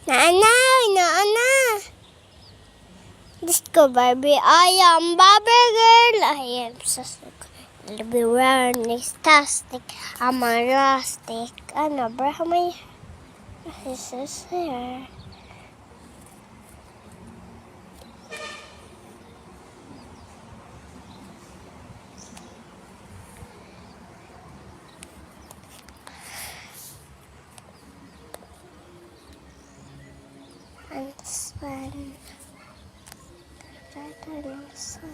Naana, naana. Disco Barbie, I am Barbie girl. I am so be fantastic. I'm a rustic. I never have my this here. And sun. Sun.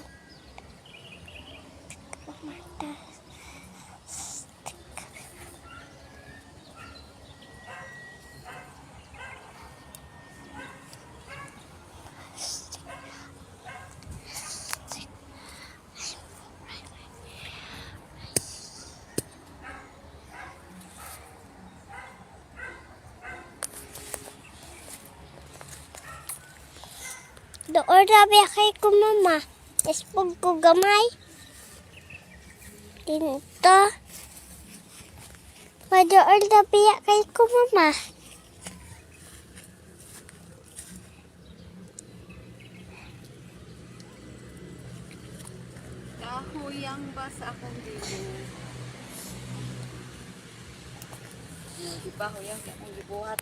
Doon rabi kay ko mama. Ispog ko gamay. Dinto. Madoon rabi kay ko mama. Kahuyang ba sa akong dibo? Di ba huyang sa akong gibuhat?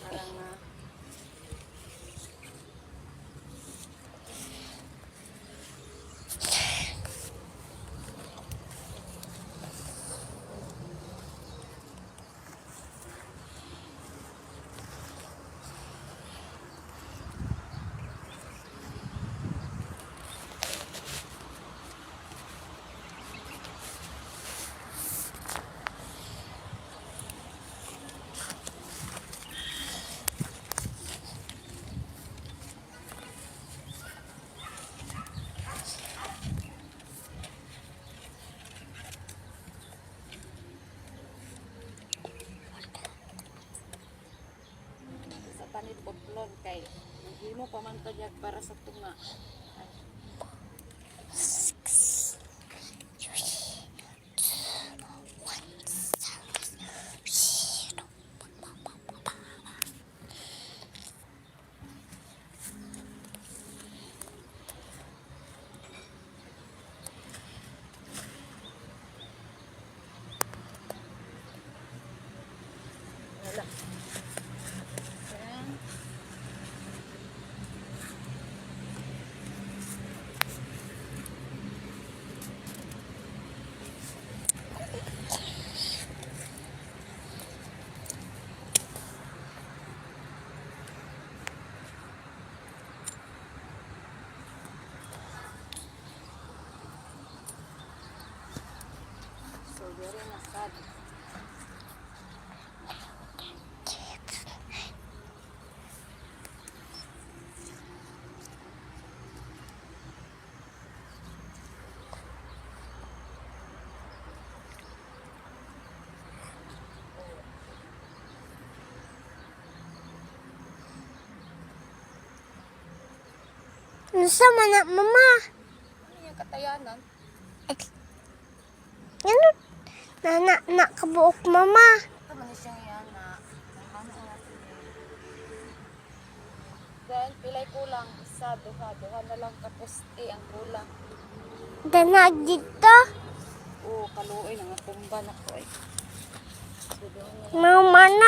Parang nga sa tanit potlon kay maghimo pa man ta diya para sa tunga. Ay, Six, three, two, one, zero. Wala. Ayan. So, very na sad. Unsa man na mama? Ano yung katayanan? Ano? Na na na kabuok mama. Ito man siya yan na ano natin eh. Then, pilay kulang. Isa, duha. Duha na lang kapusti ang kulang. Danag dito. Oo, kaluoy. Nangatumba na ko eh. So, duha na lang. Mama na.